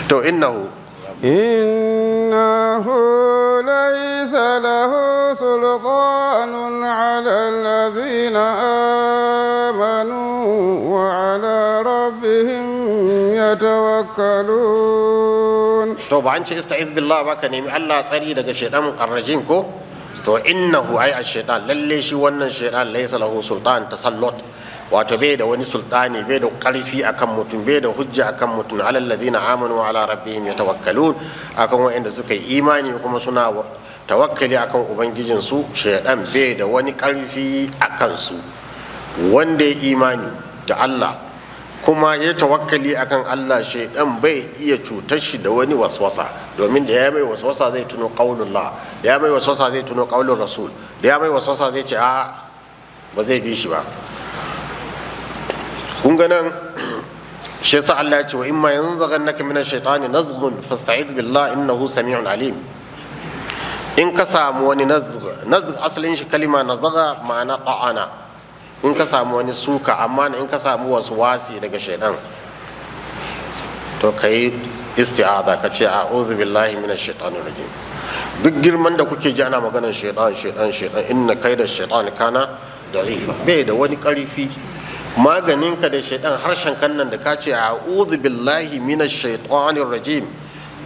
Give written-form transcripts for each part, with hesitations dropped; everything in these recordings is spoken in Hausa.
To innahu إنه ليس له سلطان على الذين آمنوا وعلى ربهم يتوكلون. To ba an ce ista'iz billah ba, ka nemi Allah tsari daga shaitan arrajim ko? To innahu ay ash-shaytan, lalle shi wannan shaitan laysa lahu sultan tasallut, wato bai da wani sultani, bai da karfi akan mutum, bai da hujja akan mutum. Alal ladina amanu wa ala rabbihim yatawakkalun, akan wa'anda suka yi imani kuma suna tawakkali akan ubangijin su, shaitan bai da wani karfi akan su. Wanda ya imani da Allah kuma ya tawakkali akan Allah, shaidan bai iya cutar shi da wani waswasa, domin da ya mai waswasa zai tuno qaulullah, da ya mai waswasa zai tuno qaulur rasul, da ya mai waswasa zai ce a ba zai bi shi ba. Kun ga nan shi yasa Allah ya ce wa imma yanzaghannaka minash shaitani nazghun fasta'idh billah innahu sami'un alim. In ka samu wani nazgh, nazgh asalin shi kalima nazagha ma'ana ta'ana, in ka samu wani suka, amma in ka samu wasu wasi daga shaidan, to ka yi isti'aza, ka ce a'udhu billahi minash shaitanir rajim. Duk girman da kuke ji ana maganar shaitan shaitan shaitan, inna kaida shaitan kana da'ifa, bai da wani karfi. Maganin ka da shaitan harshen kan nan da ka ce a'udhu billahi minash shaitanir rajim,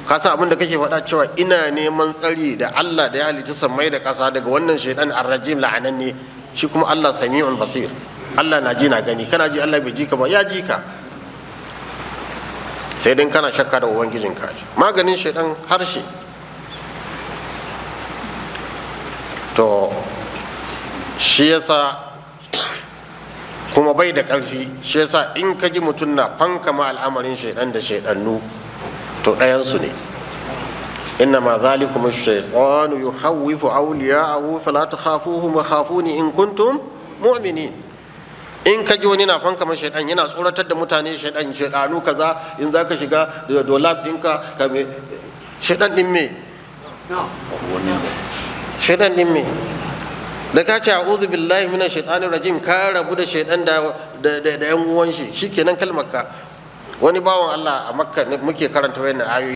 ka san abin da kake faɗa cewa ina neman tsari da Allah da ya halicci sammai da ƙasa daga wannan shaitan arrajim la'ananne. Shi kuma Allah sami'un basir, Allah na ji na gani. Kana ji Allah bai ji ka ba, ya ji ka, sai dai kana shakka da ubangijinka. Maganin shaitan harshe. To shi yasa kuma bai da ƙarfi, shi yasa in ka ji mutum na fankama al'amarin shaidan da shaidannu, to ɗayansu ne. إنما ذلكم الشيطان يخوف أولياءه فلا تخافوهم وخافوني إن كنتم مؤمنين. In ka ji wani na fanka man shaidan, yana tsoratar da mutane shaidan, shaidanu kaza, in za ka shiga da dolab ɗinka ka me shaidan ɗin, me shaidan ɗin me, da ka ce a'udhu billahi minash shaitanir rajim, ka rabu da shaidan da da da yan uwan shi, shikenan kalmar ka. Wani bawan Allah a Makka muke karanta wayannan ayoyi.